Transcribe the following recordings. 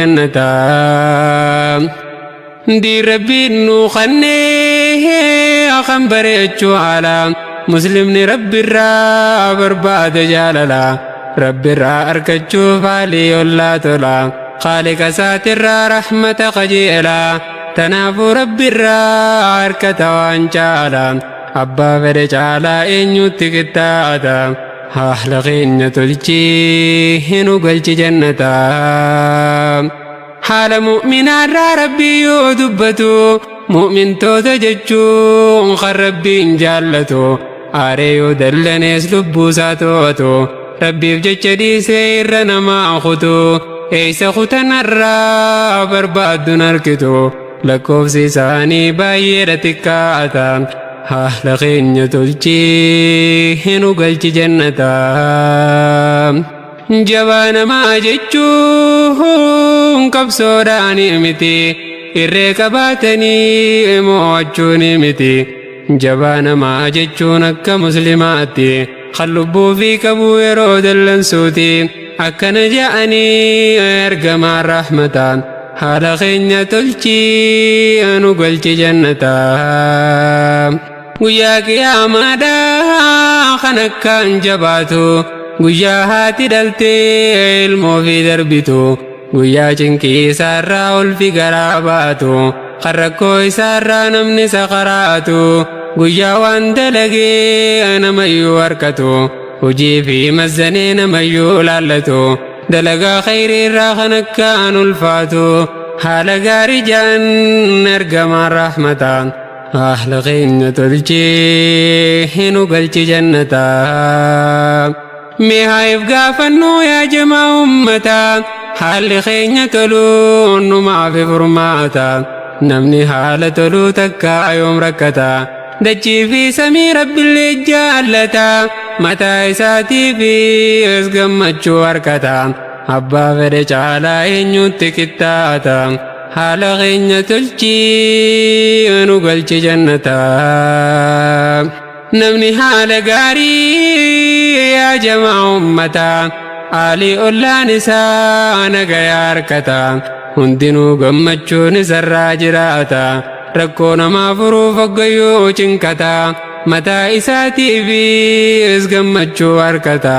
Jannataa. Diin Rabbiin nuu kannee kan bareechuu haala. Muslimni Rabbirraa barbaada jaalala. Rabbirraa argachuuf haalii ollaa tola. Khaaliqa isaatirraa rahmata qajeela. Tanaafuu Rabbirraa harkata waan caala. Abbaa fedhe caalaa eenyutti qixxaata. Haala keenya tolchii nu galchi jannataa. Haala mu'minaarraa Rabbii yoo dubbatu, mu'mintoota jechuun kan Rabbiin jaallatu. Aaree yoo dallanees lubbuusaa to'atu. Rabbiif jecha dhiisee irra namaa kutu. Eessa kutanarraa barbaadduun argitu. Lakkoofsi isaanii baay'eedha xiqqaata. Haala keenya tolchii nu galchi jannataa. Jabaa namaa jechuun qabsoodhaan miti. Irree qabaatanii mo'achuun miti. Jabaa namaa jechuun akka muslimaatti. Kan lubbuu fi qabuu yeroo dallansuuti. Akkana ja'anii ergamaan rahmataan. Haala keenya tolchii nu galchi jannataa. Guyyaa qiyaamaadhaa kan akkaan jabaatu. Guyyaa haati dhaltee ilmoo fi darbitu. Guyyaa cinqii isaarraa ulfi garaa baatu. Kan rakkoo isaarraa namni isa qaraatu. Guyyaa waan dalagee namayyuu harkatu. Hojii fi mazzanee namayyuu laallatu. Dalagaa khayrii irraa kan akkaan ulfaatu. Haala gaarii ja'an ergamaan rahmataa. Haala keenya tolchee nu galchi jannataa. Mee haa if gaafannuu yaa jamaa ummataa. Haalli keenya toluun numaaf furmaata. Namni haala toluu takka yoom rakkata. Dachii fi samii Rabbillee jaallata. Mataa isaatiifis gammachuu harkata. Abbaa fedhe caalaa eenyutti qixxaata. Haala keenya tolchii nu galchi jannataa. Namni haala gaarii yaa jamaa ummataa. Haalii ollaan isaa nagayaa harkata. Hundinuu gammachuun isarraa jiraata. Rakkoo namaa furuuf hoggayyuu cinqata. Mataa isaatiifis gammachuu harkata.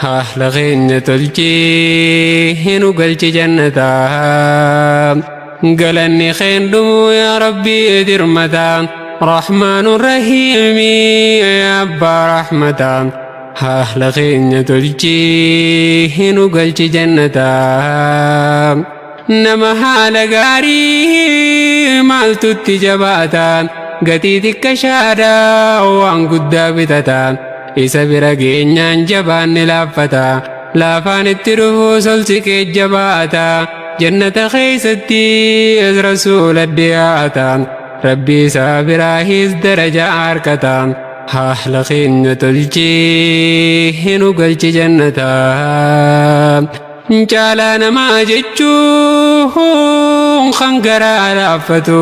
Haala keenya tolchii nu galchi jannataa. Galanni keen dhumuu yaa Rabbii dirmata. Rahmaanu Rahiimi abbaa rahmata. Haala keenya tolchii nu galchi jannataa. Nama haala gaarii maaltutti jabaata. Gatii xiqqashaadhaa waan guddaa bitata. Isa bira geenyaan jabaan ni laaffata. Laafaan itti dhufuu sol siqee jabaata. Jannata keessatti rasuula dhiyaata. Rabbi isaa biraahis darajaa harkata. Haala keenya tolchii nu galchi jannataa. Caalaa namaa jechuun kan garaa laaffatu.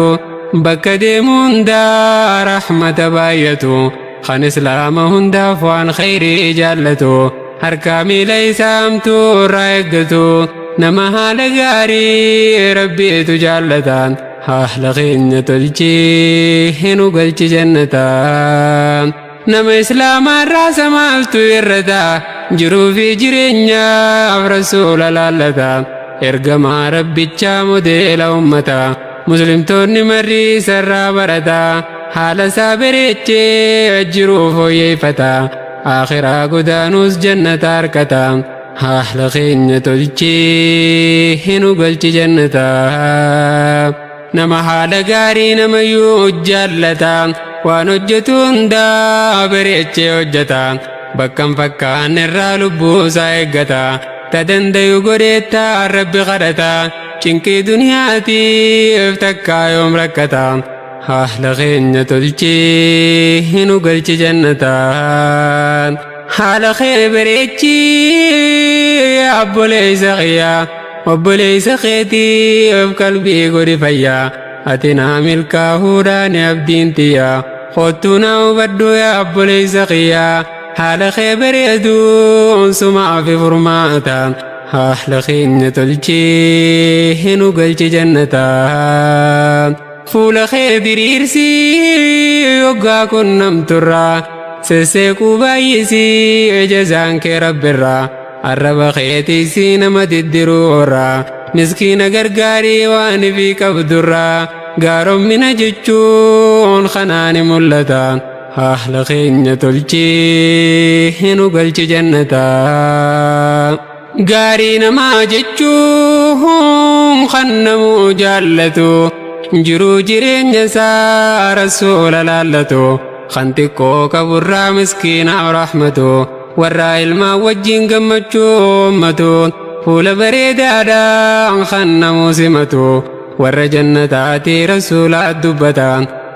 Bakka deemu hundaa rahmata baay'atu. Kan islaama hundaaf waan khayrii jaallatu. Harkaa miila isaa hamtuu irraa eeggatu. Nama haala gaarii Rabbiitu jaallata. Haala keenya tolchii nu galchi jannataa. Nama islaamaa irraa samaaltu irrata. Jiruu fi jireenyaaf rasuula laallata. Ergamaa Rabbichaa modeela ummata. Muslimtoonni marri isarraa barata. Haala isaa bareechee jiruu fooyyeffata. Akhiraa godaanuus jannata harkata. Haala keenya tolchii nu galchi jannataa. Nama haala gaarii namayyuu jaallata. Waan hojjetu hundaa bareechee hojjeta. Bakka hin fakkaanne irraa lubbuu isaa eeggata. Ta dandayu godheettaa Rabbi kadhata. Cinqii duniyaatiif takkaa yoom rakkata. Haala keenya tolchii nu galchi jannataa. Haala kee bareechii obboleessa kiyyaa. Obboleessa keetiif qalbii godhi fayyaa. Ati naa milkaahuudhaan abdiin tiyyaa. Kottuu na hubadhu yaa obboleessa kiyyaa. Haala kee bareeduun sumaaf furmaata. Haala keenya tolchee nu galchi jannataa. Fuula kee diriirsii yoggaa qunnamturraa. Sesseequu baay'isii jazaan kee rabbirraa. Arraba keetiisii nama diddiruurraa. Miskiina gargaarii waan ifii qabdurraa. Gaaromina jechuun kanaani mul'ata. Haala keenya tolchee nu galchi jannataa. Gaarii namaa jechuun kan namuu jaallatu. Jiruu jireenya isaa rasuula laallatu. Kan xiqqoo qaburraa miskiinaaf rahmatu. Warra ilmaan wajjin gammachuu uummatu. Fuula bareedaadhaan kan namuu simatu. Warra jannataatii rasuula dubbata.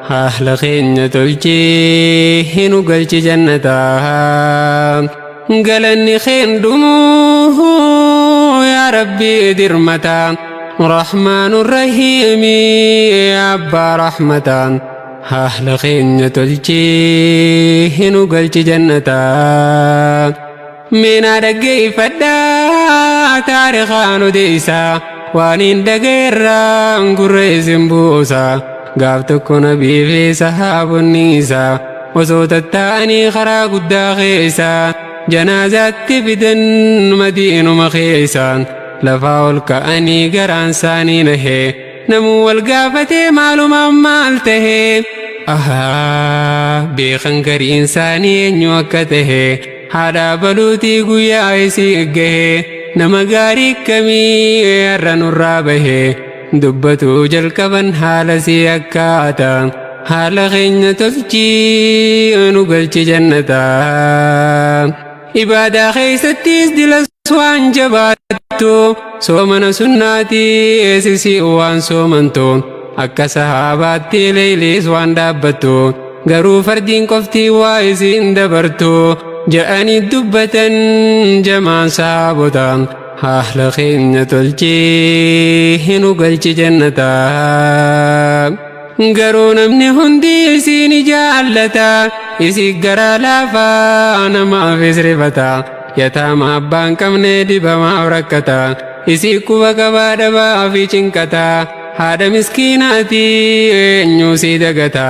Haala keenya tolchee nu galchi jannataa. Galanni keen dhumuu yaa Rabbii dirmata. Rahmaanu Rahiimi abbaa rahmataan. Haala keenya tolchee nu galchi jannataa. Meenaa dhaggeeffadhaa taarikaan odeessaa. Waan hin dhagayeerraan gurra isin buusa. Gaaf tokko nabii fi sahaabonni isaa osoo tatta'anii karaa guddaa keessa janaazaatti fidan madiinuma keessa lafaa ol ka'anii garaan isaanii nahee namuu wal gaafatee maalumaan maal tahee. Ahaa beekan gariin isaanii eenyu akka tahe haadha baluutii guyyaa isii gahee nama gaarii kamii har'a nurraa bahee dubbatu jalqaban haala sii akkaata. Haala keenya tolchii nu galchi jannataa. Ibaadaa keessattis dilas waan jabaattu soomana sunnaatii eesisii waan soomantu akka sahaabaatti leeyliis waan dhaabbattu garuu fardiin qofti waa isiin dabartu je'anii dubbatan jamaan sahaabota. Haala keenya tolchee nu galchi jannataa. Garuu namni hundi isiin jaallata isii garaa laafaa namaafis rifata. Yataama abbaan qabne dibamaaf rakkata. Isii quba qabaa dhabaa fi cinqata. Haadha miskiinaati eenyu sii dagata.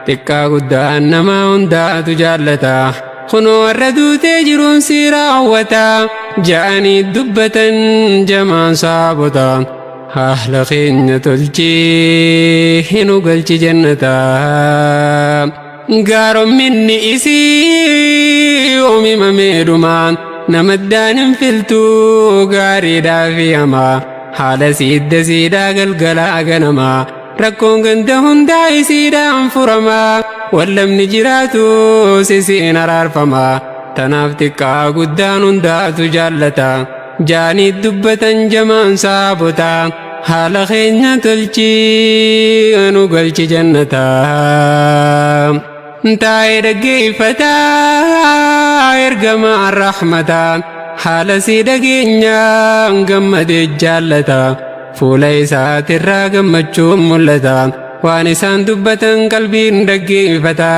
Xiqqaa guddaan nama hundaatu jaallata. Kunoo warra duutee jiruun si raawwata. Ja'anii dubbatan jamaan saabota. Haala keenya tolchee nu galchi jannataa. Gaaromminni isii uumamee dhumaan namaddaan hin filtuu gaariidhaa fi hamaa. Haala siidda siidhaa galgalaa ganamaa. Rakkoon ganda hundaa isiidhaan furamaa. Wallamni jiraatu sisiin araarfamaa. Tanaaf xiqqaa guddaan hundaatu jaallata. Jaanii dubbatan jamaan saabota. Haala keenya tolchii nu galchi jannataa. Taa'ee dhaggeeffataa ergamaa rahmataa. Haala sii dhageenyaan gammadee jaallata. Fuula isaatirraa gammachuun mul'ata. Waan isaan dubbatan qalbiin dhaggeeffata.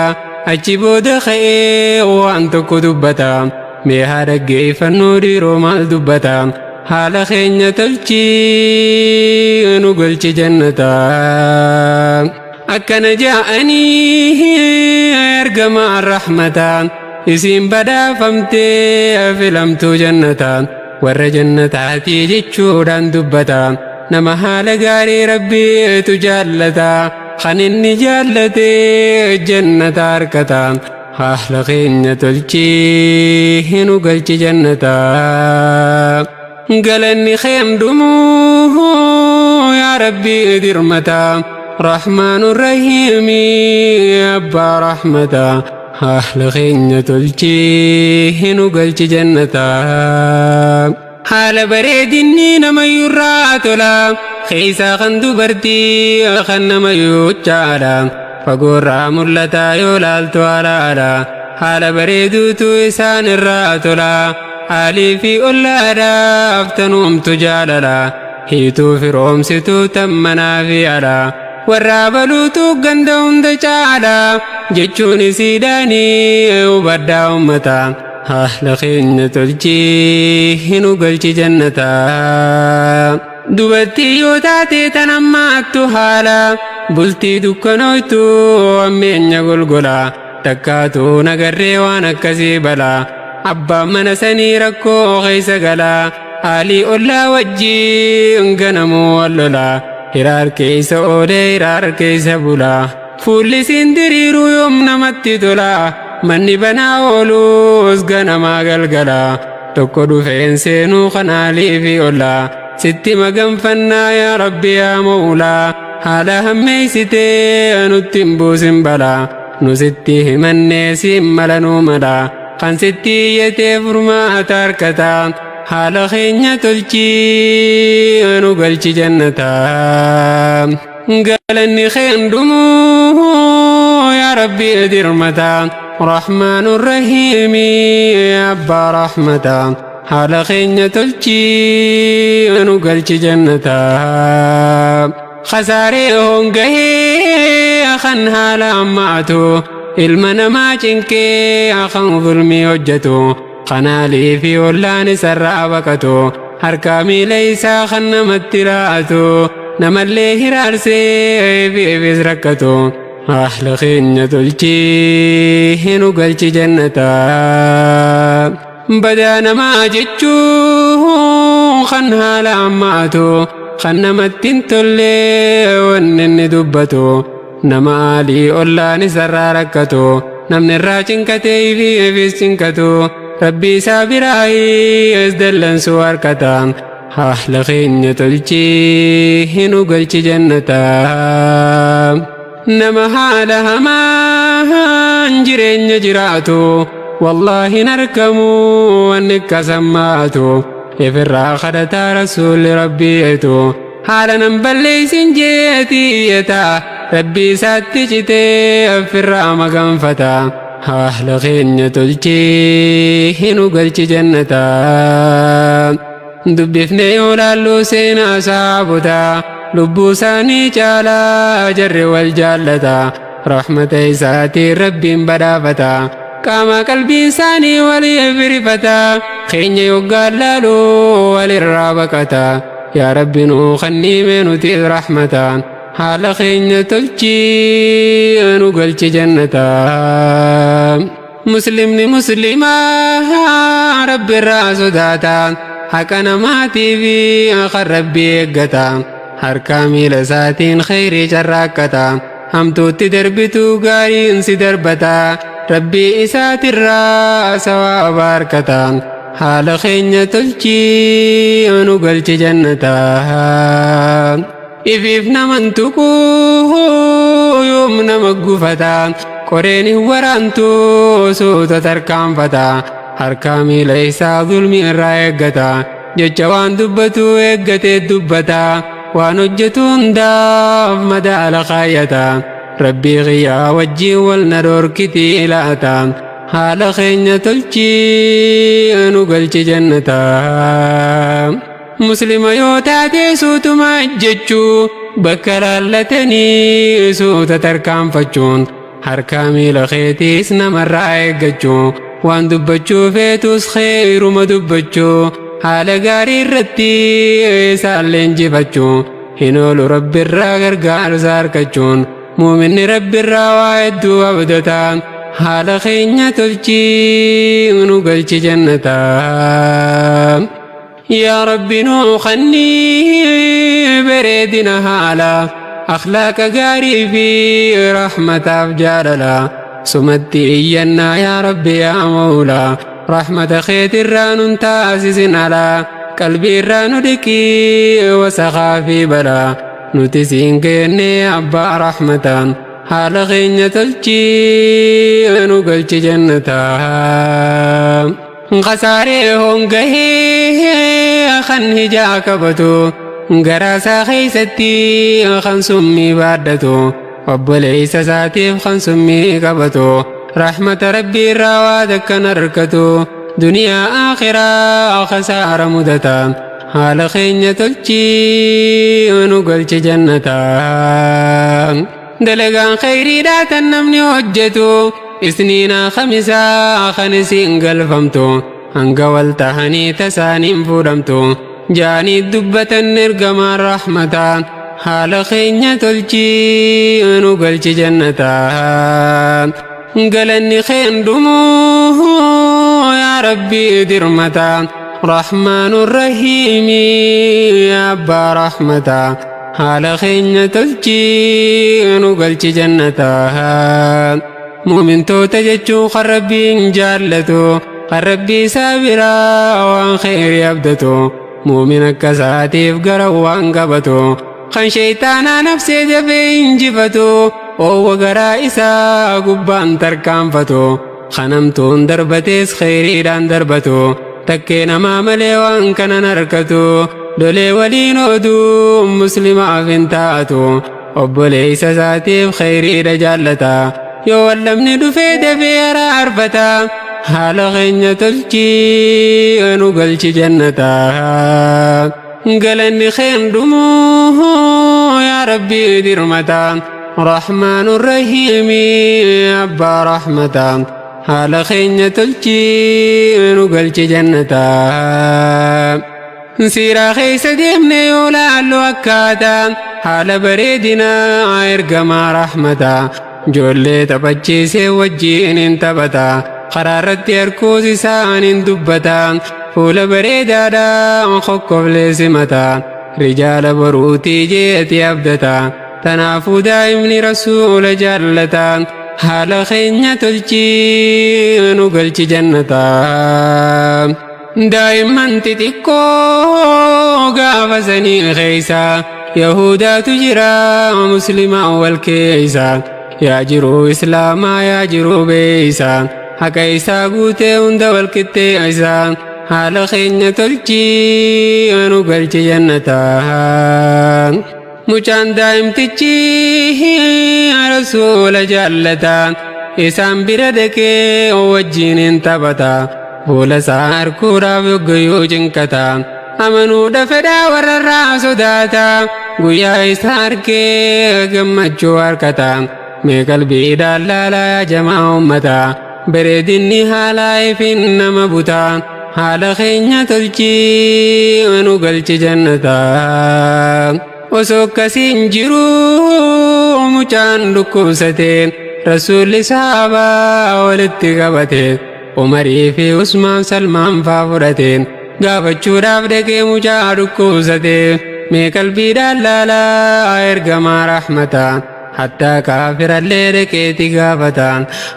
Achi booda ka'ee waan tokko dubbata. Mee haa dhaggeeffannuu dhiiroo maal dubbata. Haala keenya tolchii nu galchi jannataa. Akkana ja'anii ergamaa rahmataa. Isiin badhaafamtee filamtuu jannataa. Warra jannataatii jechuudhaan dubbata. Nama haala gaarii rabbiitu jaallata. Kan inni jaallate jannata harkata. Haala keenya tolchee nu galchi jannataa. Galanni keen dhumuu yaa Rabbii dirmata. Rahmaanu Rahiimi abbaa rahmata. Haala keenya tolchee nu galchi jannataa. Haala bareedinni namayyurraa tola. Keessaa kan dubartii kan namayyuu caala. Fagoorraa mul'ata yoo laaltu alaala. Haala bareeduutu isaan irraa tola. Haalii fi ollaadhaaf tanuumtu jaalala. Hiituu firoomsituu tammanaa fi ala. Warra baluutu ganda hunda caala. Jechuun isiidhaanii hubadhaa ummata. Haala keenya tolchii nu galchi jannata. Dubartii yoo taate tan ammaattu haala bultii dukkanooytu ammeenya golgola takkaatu nagarree waan akkasii bala abbaan mana sanii rakkoo keessa gala haalii ollaa wajjiin ganamuu wal lola hiraar keessa oolee hiraar keessa bula. Fuulli siin diriiruu yoom namatti tola manni banaa ooluus ganamaa galgala tokko dhufeen seenuu kan aalii fi ollaa sitti maganfannaa yaa rabbi yaa mawlaa haala hammeessitee nutti hin buusin balaa nu sitti himannee siin mala nuu mala kan sitti iyyatee furmaata harkata haala keenya tolchii nu galchi jannataa. Galanni kee hin dhumuu yaa Rabbi dirmata Rahmaanu Rahiimi abbaa rahmata haala keenya tolchii nu galchi jannata khasaaree hongahee kan haala ammaatu ilma namaa cinqee kan zulmii hojjetu kanaalii fi ollaan isarraa baqatu harkaa miila isaa kan namatti laatu namallee hiraarsee fiifis rakkatu haala keenya tolchii nu galchi jannata badaa namaa jechuun kan haala ammaatu kan namatti hin tolle wanni inni dubbatu nama aalii ollaan isarraa rakkatu namni irraa cinqatee ifiifis cinqatu rabbii isaa biraayis dallansuu harkata haala keenya tolchii nu galchi jannata nama haala hamaan jireenya jiraatu wallaahi hin argamu wanni kasammaatu ifirraa kadhataa rasuulli rabbiitu haala nan balleeysin jeeti iyyata rabbii isaatti citee ofirraa maganfata haala keenya tolchii nu galchi jannata dubbifnee yoo laallu seenaa saabota lubbuu isaanii caalaa jarri wal jaallata rahmata isaatiin rabbiin badhaafata qaama qalbii isaanii waliif rifata keenya yoggaan laalu walirraa baqata yaa rabbi nuu kannime nuti rahmata haala keenya tolchii nu galchi jannata muslimni muslimaa rabbi irraa sodaata haqa namaatii fi kan rabbi eeggata harkaa miila isaatiin kheyrii carraaqqata hamtuutti darbitu gaariin si darbata rabbii isaatirraa sawaaba harkata haala keenya tolchii nu galchi jannata ifiif naman tuquu yoom nama gufata qoreen hin waraantu suuta tarkaanfata harkaa miila isaa zulmi irraa eeggata jecha waan dubbatu eeggatee dubbata waan hojjetu hundaaf madaala kaayyata rabbii kiyyaa wajjiin wal na dhorkiti laata haala keenya tolchii nu galchi jannata muslima yoo taate suutuma jechuu bakka laallatanii suuta tarkaanfachuun harkaa miila keetiis namarraa eeggachuu waan dubbachuu feetus xeyruma dubbachuu haala gaarii irratti isaan leenjifachuu hin oolu rabbirraa gargaarsa argachuun muuminni rabbirraa waa hedduu abdata haala keenya tolchii nu galchi jannata yaa rabbi nuu khannii bareedina haala akhlaaqa gaarii fi rahmataaf jaalala sumatti iyyannaa yaa rabbi yaa mawlaa rahmata keetirraa nun taasisin alaa qalbii irraa nu dhiqii wasakhaa fi balaa nuti siin kenne abbaa rahmataan haala keenya tolchii nu galchi jannataa khasaaree hongahee kan hijaa qabatu garaasaa keessatti kan summii baadhatu obboleessa isaatiif kan summii qabatu rahmata rabbii irraa waa takkan argatu duniyaa akhiraa khasaara mudata haala keenya tolchii nu galchi jannataa dalagaan kheyriidhaa tan namni hojjetu Isniinaa khamisaa kan isiin galfamtu hanga wal tahanii tasaaniin fuudhamtu jaanii dubbatan ergamaan rahmataa haala keenya tolchii nu galchi jannataa galanni keen dhumuu yaa rabbii dirmataa rahmaanu rahiimii abbaa rahmataa haala keenya tolchii nu galchi jannataa muumintoota jechuun kan rabbiin jaallatu kan rabbii isaa biraa waan kheyrii abdatu muumin akka isaatiif gara waan qabatu kan sheeytaanaa nafsee dafee injifatu oowwa garaa isaa gubbaan tarkaanfatu kanamtuun darbatees kheyriidhaan darbatu takkee namaa malee waan kanan harkatu lolee waliin oduu muslimaaf hin taatu obboleessa isaatiif kheyriidha jaallata yoo wallamni dhufee dafee araarfata haala keenya tolchii nu galchi jannataa galanni keen dhumuu yaa rabbii dirmata rahmaanu rahiimii abbaa rahmata haala keenya tolchii nu galchi jannataa siiraa keessa deemne yoo laallu akkaataa haala bareedinaa ergamaa rahmataa ijoollee taphachiisee wajjiin hin taphata karaa irratti harkuus isaan hin dubbata fuula bareedaadhaan kokkoflee simata rijaala boruutii jeeti abdata tanaafuu daa'imni rasuula jaallata haala keenya tolchii nu galchi jannataa daa'imman xixiqqoo gaafa sanii keessa yahudaatu jira muslimaa wal keessa yaa jiruu islaamaa yaa jiruu beeysa haqa isaa guutee hunda wal qixxeessa haala keenya tolchii nu galchi jannataa mucaan daa'imtichi rasuula jaallata isaan bira dhaqee wajjiin hin taphata fuula isaa arguudhaaf yoggayyuu cinqata amanuudha fedhaa warrarraa sodaata guyyaa isa argee gammachuu harkata mee qalbiidhaan laalaa yaa jamaa ummata bareedinni haalaa ifin nama buta haala keenya tolchii nu galchi jannataa osoo akkasiin jiruu mucaan dhukkubsate rasuulli sahabaa walitti qabate Umarii fi Usmaan Salmaan faa fudhate gaafachuudhaaf dhaqee mucaa dhukkubsate mee qalbiidhaan laalaa ergamaa rahmata hattaa kaafirallee dhaqeeti gaafata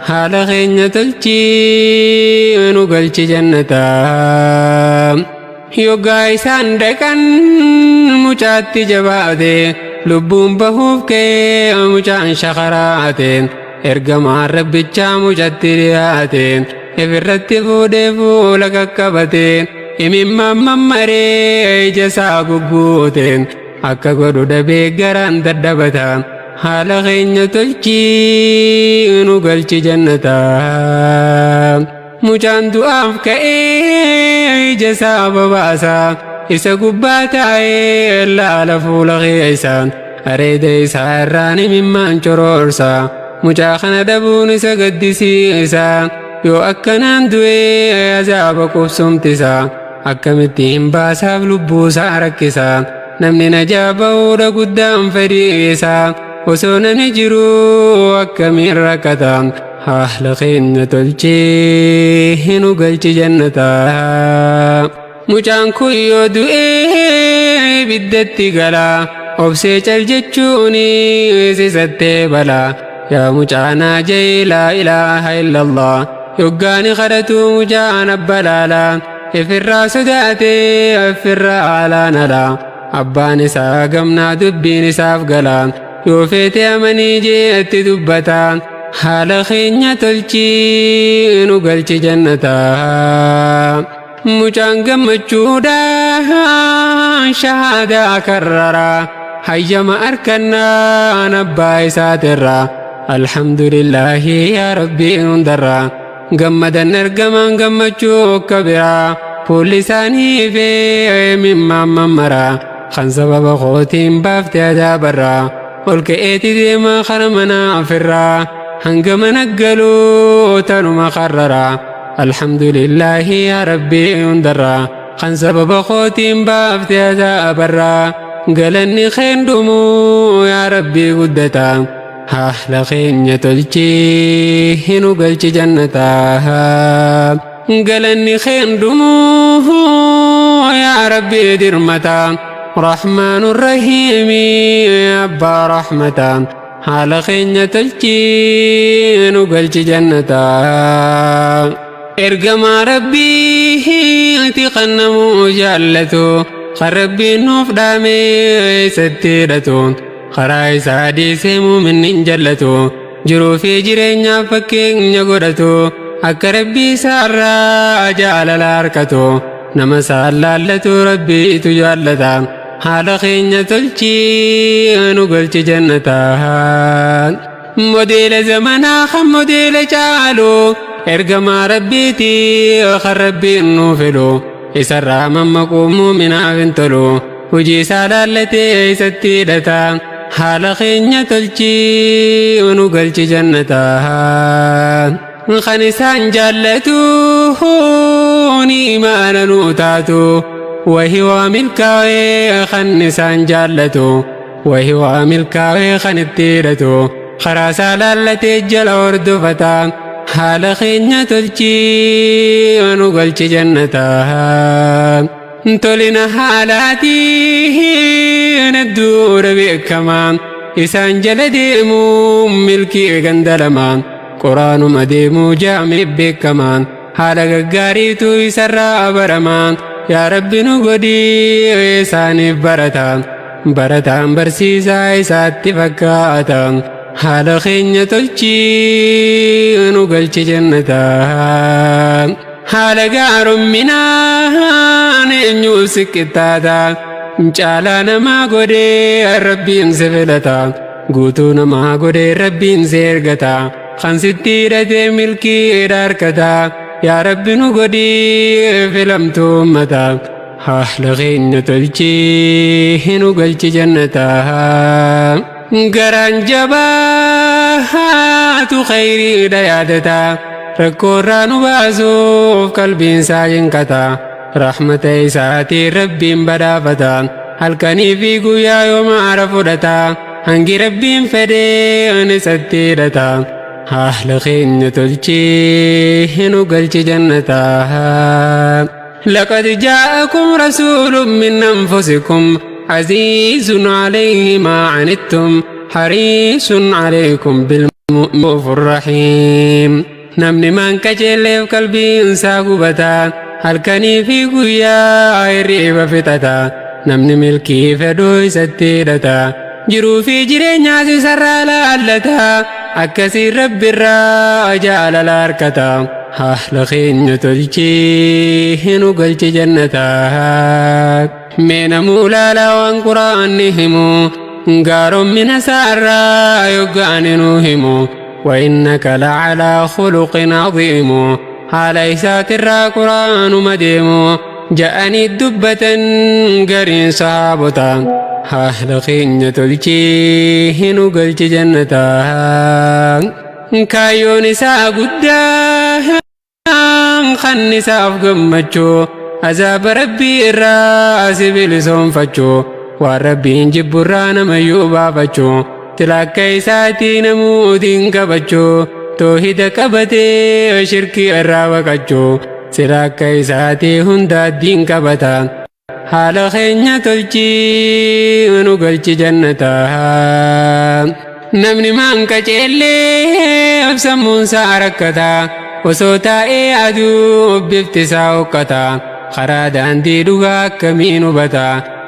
haala keenya tolchii nu galchi jannataa yoggaa isaan dhaqan mucaatti jabaate lubbuun bahuuf ka'ee mucaan shakaraate ergamaan rabbichaa mucatti dhiyaate ifirratti fuudhee fuula qaqqabate imimmaan mammaree ija isaa gugguute akka godhu dhabee garaan dadhabata haala keenya tolchii nu galchi jannataa mucaan du'aaf ka'ee ija isaa babaasa isa gubbaa taa'ee laala fuula keessa areeda isaa irraan imimmaan coroorsa mucaa kana dhabuun isa gaddisiisa yoo akkanaan du'ee azaaba qubsumtisa akkamitti hin baasaaf lubbuu isaa rakkisa namni najaa ba'uudha guddaan fedhii isaa osoo namni jiruu akkamiin rakkata haala keenya tolchee nu galchi jannataa mucaan kun yoo du'ee ibiddatti gala obsee cal jechuun sisattee bala yaa mucaanaa jee laa ilaaha illallah yoggaani kadhatu mucaan abbalaala ifirraa sodaatee ifirraa alaanala abbaan isaa gamnaa dubbiin isaaf gala yoo feete amanii jeetti dubbata haala keenya tolchii nu galchi jannataa mucaan gammachuudhaan shahaadaa karraraa hayyama arkannaan abbaa isaatirraa alhamdulillaahi yaa rabbii hundarraa gammadan ergamaan gammachuu akka biraa fuulli isaanii fi imimmaan mammaraa kan sababa kootiin baafte adaabarraa ol ka'eeti deemaa kara manaa ofirraa Hanga mana galuu tanuma qarrara. Alhamdulillaahi yaa Rabbii hundarraa kan sababa kootiin baafte azaabarraa galanni keen dhumuu yaa Rabbii guddata. Haala keenya tolchii nu galchi jannataa. Galanni keen dhumuu yaa Rabbii dirmata. Rahmaanu Rahiimi abbaa rahmata. Haala keenya tolchii nu galchi jannataa. Ergamaa Rabbiiti kan namuu jaallatu, kan Rabbiin nuuf dhaame isatti hidhatu, karaa isaa dhiisee muuminni hin jallatu, jiruu fi jireenyaaf fakkeenya godhatu, akka Rabbii isaarraa jaalala harkatu, nama isaan laallatu Rabbiitu jaallata. Haala keenya tolchii nu galchi jannataa. Modeela zamanaa kan modeela caalu ergamaa Rabbiiti kan Rabbiin nuu filu. Isarraa mammaquu muuminaaf hin tolu. Hojii isaa laallatee isatti hidhata. Haala keenya tolchii nu galchi jannataa. Kan isaan jaallatu imaana nuu taatu. Wahi waa milkaa'ee kan isaan jaallatu. Wahi waa milkaa'ee kan itti hidhatu. Karaa isaa laallatee jala hordofata. Haala keenya tolchii nu galchi jannataa. Tolina haalaatiin hedduudha beekamaa. Isaan jala deemuun milkii ganda lamaa. Quraanuma deemuu jaamee beekamaa. Haala gaggaariitu isarraa baramaa. Yaa Rabbi nu godhii isaaniif barata. Barataan barsiisaa isaatti fakkaata. Haala keenya tolchii nu galchi jannataa. Haala gaaromminaan eenyuuf si qixxaata. Caalaa namaa godhee Rabbiin si filata. Guutuu namaa godhee Rabbiin si ergata. Kan sitti hidhatee milkii harkata. Yaa Rabbi nu godhii filamtuu ummata. Haala keenya tolchii nu galchi jannataa. Garaan jabaatu khayriidha yaadata. Rakkoorraa nu baasuuf qalbiin isaa jinqata. Rahmata isaatiin Rabbiin badhaafata. Halkanii fi guyyaa yooma aara fudhata. Hangi Rabbiin fedhee isatti hidhata. Haala keenya tolchii nu galchi jannataa. لقد جاءكم رسول من أنفسكم عزيز عليه ما عنتم حريص عليكم بالمؤمن الرحيم. Namni maan qajeelleef qalbiin isaa gubataa, halkanii fi guyyaa hirriiba fixata. Namni milkii fedhuu isatti hidhata. Jiruu fi jireenyaas isarraa laallata. Akkasiin Rabbirraa jaalala harkata. Haala keenya tolchii nu galchi jannataa. Mee namuu laalaa waan Quraanni himu, gaaromina isaarraa yoggaani nu himu. وإنك لعلى خلق عظيم. Haala isaatirraa Quraanuma deemu ja'anii dubbatan gariin sahaabota. Haala keenya tolchii nu galchi jannataa. Kaayyoon isaa guddaa kan isaaf gammachuu, azaaba Rabbii irraa si bilisoonfachuu, waan Rabbiin jibburraa namayyuu baafachuu, tilaakka isaatii namuutiin qabachuu, toohida qabatee shirkii irraa baqachuu, sila akka isaatii hunda addiin qabata. Haala keenya tolchii nu galchi jannataa. Namni maan qaceellee sammuun isaa rakkata. Osoo taa'ee aduu bifti isaa hokkata. Karaa daandii dhugaa akkamiin hubata?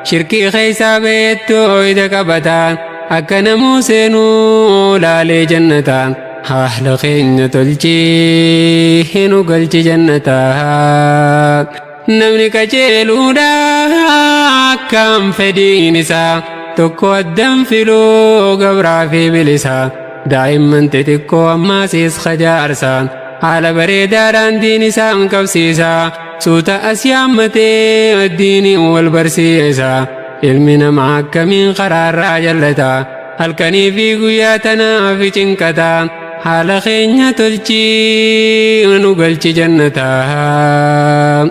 Shirkii keessaa beettuu ida qabata. Akka namuu seenuu laalee jannata. Haala keenya tolchii nu galchi jannataa. Namni qajeeluudha akkam fedhiin isaa tokko addan filuu gabraa fi bilisa. Daa'imman xixiqqoo ammaasiis kajaarsa. Haala bareedaadhaan diin isaan qabsiisa. Suuta as yaammatee diiniin wal barsiisa. Ilmi namaa akkamiin karaarraa jallata? Halkanii fi guyyaa tanaaf cinqata. Haala keenya tolchii nu galchi jannataa.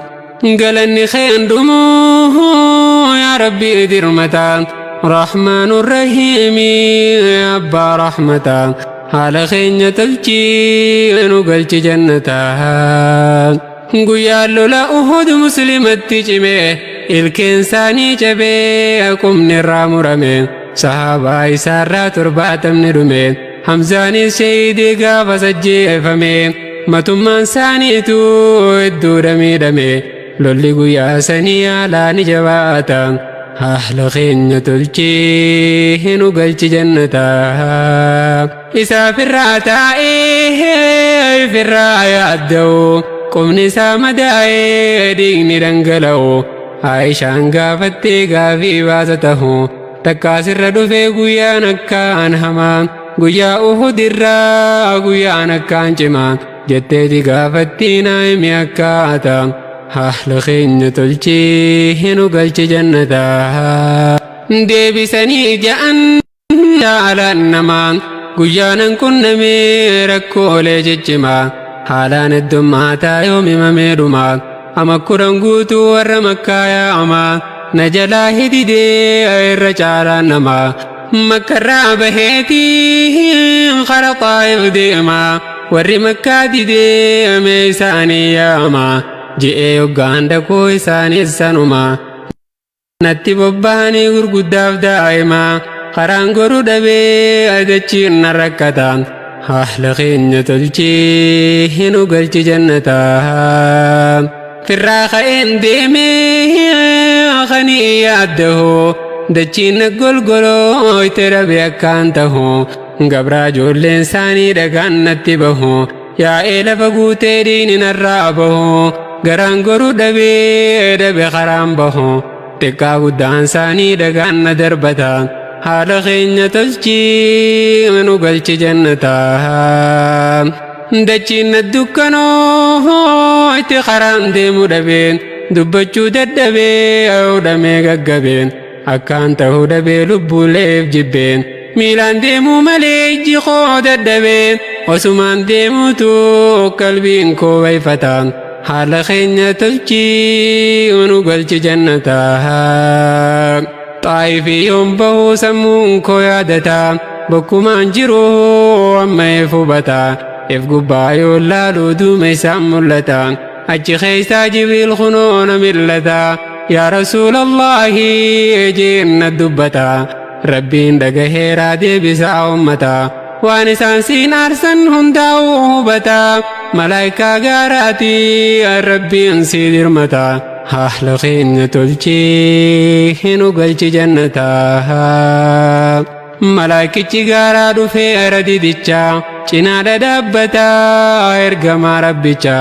Galanni keen dhumuu yaa Rabbi dirmataa. Rahmaanu Rahiimi abbaa rahmataa. Haala keenya tolchii nu galchi jannataa. Guyyaan lola Uhud muslimatti cime, ilkeen isaanii cabee qubni irraa murame. Sahaabaa isaarraa 70 dhume. Hamzaanis shahiidii gaafas ajjeefame. Matummaan isaaniitu hedduudha miidhame. Lolli guyyaa sanii haalaa ni jabaata. Haala keenya tolchii nu galchi jannataa. Isaa firraa taa'ee firraa yaadda'u. Qubni isaa madaa'ee dhiigni dhangala'u. Aayishaan gaafattee gaafii baasa tahu. Takkaa sirra dhufee guyyaan akkaan hamaa. Guyyaa Uhud irraa guyyaan akkaan cimaa. Jetteeti gaafattii naa himi akkaata. Haala keenya tolchii nu galchi jannataa. Deebisanii ja'an jaalaan namaa. Guyyaanan qunnamee rakkoolee ciccimaa. Haalaan heddummaataa yoom himamee dhumaa. Ama 10 guutuu warra makkaa yaa'amaa. Na jalaa hididee irra caalaan namaa. Makkarraa baheetii kara Xaa'if deemaa. Warri makkaa didee mee isaanii yaa'amaa. Je'ee hoggaan dhaquu isaanis sanumaa. Natti bobbahanii gurguddaaf daa'imaa. Karaan goru dhabee dachiin na rakkata. Haala keenya tolchii nu galchi jannataa. Firraa ka'een deemee kanii yaaddahu. Dachiin na golgoloo itti dhabe akkaan tahu. Gabraa ijoolleen isaanii dhagaan natti bahu. Yaa'ee lafa guutee diini narraa bahu. Garaan goru dhabee dhabe karaan bahu. Xiqqaa guddaan isaanii dhagaan na darbata. Haala keenya tolchii nu galchi jannataa. Dachiin na dukkanoo itti karaan deemu dhabeen. Dubbachuu dadhabee hudhamee gaggabeen. Akkaan ta'uu dhabee lubbuuleef jibbeen. Miilaan deemuu malee ijji koo dadhabeen. Osumaan deemuutu qalbiin koo wayfata. Haala keenya tolchii nu galchi jannataa. Xaayifii yoon bahuu sammuun koo yaadata. Bokkumaan jiru amma if hubata. If gubbaa yoo laalu duuma isaan mul'ata. Achi keessaa Jibriil kunoo na mil'ata. Yaa Rasuulallaahi jeen na dubbata. Rabbiin dhagaheeraa deebisaa ummata. Waan isaan siin aarsan hundaa'uu hubata. Malaayikaa gaaraati Rabbiin sii dirmata. Haala keenya tolchii nu galchi jannataa. Malaayikichi gaaraa dhufee ara didicha. Cinaa dhadhaabbata ergamaa rabbicha.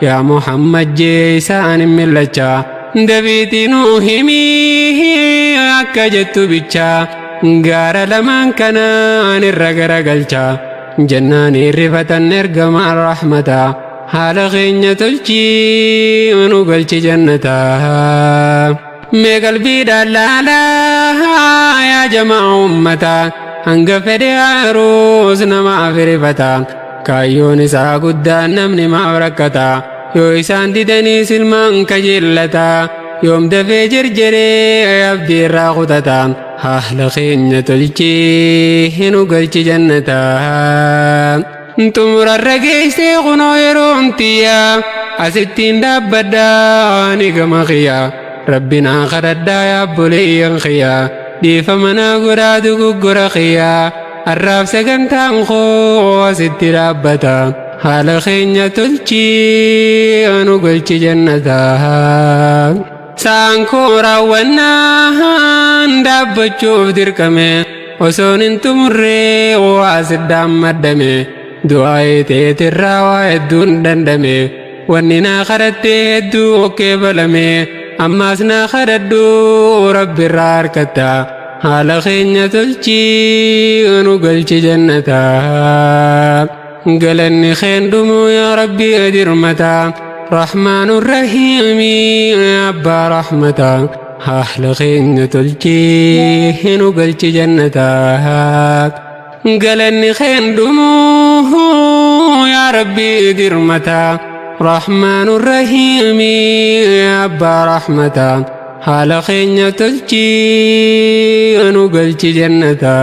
Yaa Muhammad jee isaan hin millacha. Dafiitii nuu himii akka jettu bicha. Gaara lamaan kanaan irra garagalcha. Jennaan hirrifatan ergamaan rahmata. Haala keenya tolchii nu galchi jannataa. Mee qalbiidhaan laalaa yaa jamaa ummata. Hanga fedhe haaruus namaaf hirifata. Kaayyoon isaa guddaan namni maaf rakkata. Yoo isaan didanii silmaan kajeellata. Yoom dafee jerjeree abdii irraa kutata. Haala keenya tolchii nu galchi jannataa. Xumurarra geessee kunoo yeroon tiyya. Asittiin dhaabbadhaa ni gama kiyya. Rabbi naa kadhadhaa yaa obboleeyyan kiyya. Dhiifama naa godhaa dogoggora kiyya. Har'aaf sagantaan koo asitti dhaabbata. Haala keenya tolchii nu galchi jannataa. Sa'aan koo raawwannaan dhaabbachuuf dirqame. Osoon hin xumurree waa siddaan maddame. Du'aa'ee teetirraa waa hedduun dandame. Wanni naa kadhattee hedduu okkee balame. Ammaas naa kadhadhu Rabbi irraa harkatta. Haala keenya tolchii nu galchi jannataa. Galanni keen dhumuu yaa Rabbi dirmata. Rahmaanu Rahiimi abbaa rahmata. Haala keenya tolchii nu galchi jannataa. Galanni keen dhumuu yaa Rabbii dirmata. Rahmaanu Rahiimi abbaa rahmata. Haala keenya tolchii nu galchi jannata.